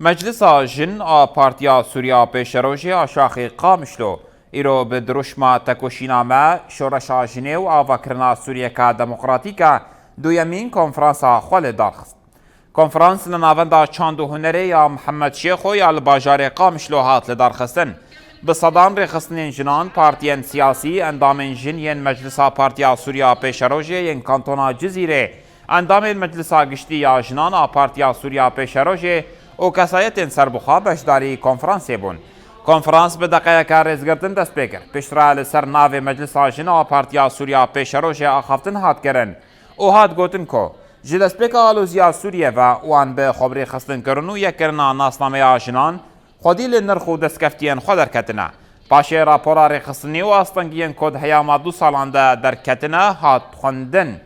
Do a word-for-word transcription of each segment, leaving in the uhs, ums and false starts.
Meclisa Jin a Partiya Sûriya Pêşerojê a Şaxê Qamişlo îro bi dirûşma Tekoşîna Me, Şoreşa Jinê û Avakirina Sûriyeka Demokratîk e duyemîn konferansa xwe li dar xist. Konferans li Navenda Çand û Hunerê ya Mihemed Şêxo ya li bajarê Qamişlo hat lidarxistin. Bi sedan rêxistinên jinan, partiyên siyasî, endamên jin yên Meclisa Partiya Sûriya Pêşerojê yên Kantona Cizîrê, endamên Meclisa Giştî ya Jinan a Partiya Sûriya Pêşerojê û kesayetên serbixwe beşdarî konferansê bûn. Konferans bi deqeyeke rêzgirtin dest pê kir. Piştre li ser navê Meclisa Jin a Partiya Sûriya Pêşerojê axaftin hat kirin û hat gotin ku ji destpêka aloziya Sûriyê ve wan bi xwe bi rêxistin kirin û yekkirina nasnameya jinan xwedî li nirx û destkeftiyên xwe derketine. Paşê rapora rêxistinî û astengiyên ku di heyama du salan de derketine hat xwendin.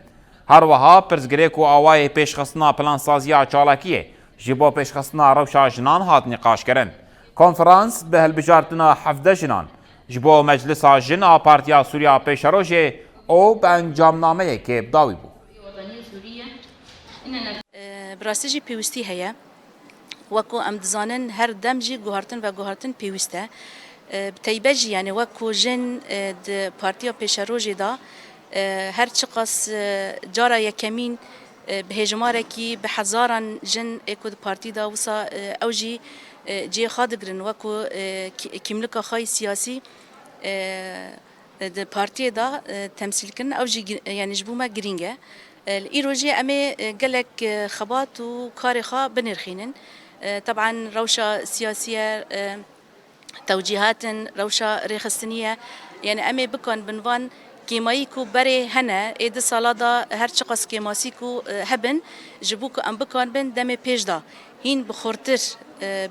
Her wiha pirsgirêk û awayê pêşxistina plansaziya çalakiyê ji bo pêşxistina rewşa jinan hat nîqaşkirin. Konferans bi hilbijartina hevdeh jinan ji bo Meclisa Jin a Partiya Sûriya Pêşerojê û bi encamnameyekê bi dawî bû. Bi rastî jî pêwîstî heye. Wek ku em dizanin her dem jî guhertin veguhertin pêwîst e. Bi teybet jî, yanî wek ku jin di Partiya Pêşerojê de her çiqas cara yekemîn bi hêjimarekî bi hezaran jin ê ku di partî de wisa ew jî cihê xwe digirin wek ku kîmlika xwe yî siyasî di partiyê de temsîl kirin, ew jî yanî ji bo me girîng e. Li îro jî em ê gelek xebat û karê xwe binirxînin. Teban rewşa siyasî ye, tewcîhat in, rewşa rêxistinî ye. Yanî em ê bikanibin van kêmayî ku berê hene, ê di sala de her çiqas kêmasî ku hebin, ji bo ku em bikanibin demê pêş de hîn bi xurtir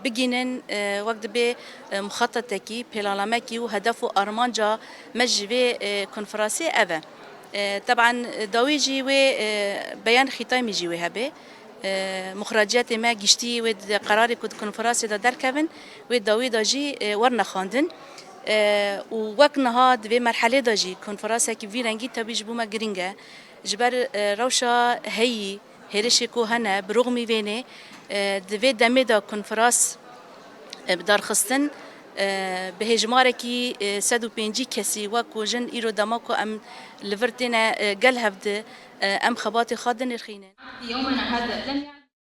bigihînin, wek dibê muxetetekî, pêlanamekî û hedef û armanca me ji vê konferansê ev e. Teban dawî jî wê beyan xîtayî min jî wê hebe. Muxraciyetê me giştî wê di qerarê ku di konferansê de derkevin, wê dawî de jî werine xwendin. Û wek niha di vê merhelê de jî konferansekî vî rengî tewî ji bo me girîng e. Ji ber rewşa heyî, hêrişê ku hene, bi rûxmî vênê, di vê demê de konferans bi darxistin, bi hêjmarekî sed û pêncî kesî wek ku jin îro dema ku em li vir têne gel hev di, em xebatê xwe dinirxînin.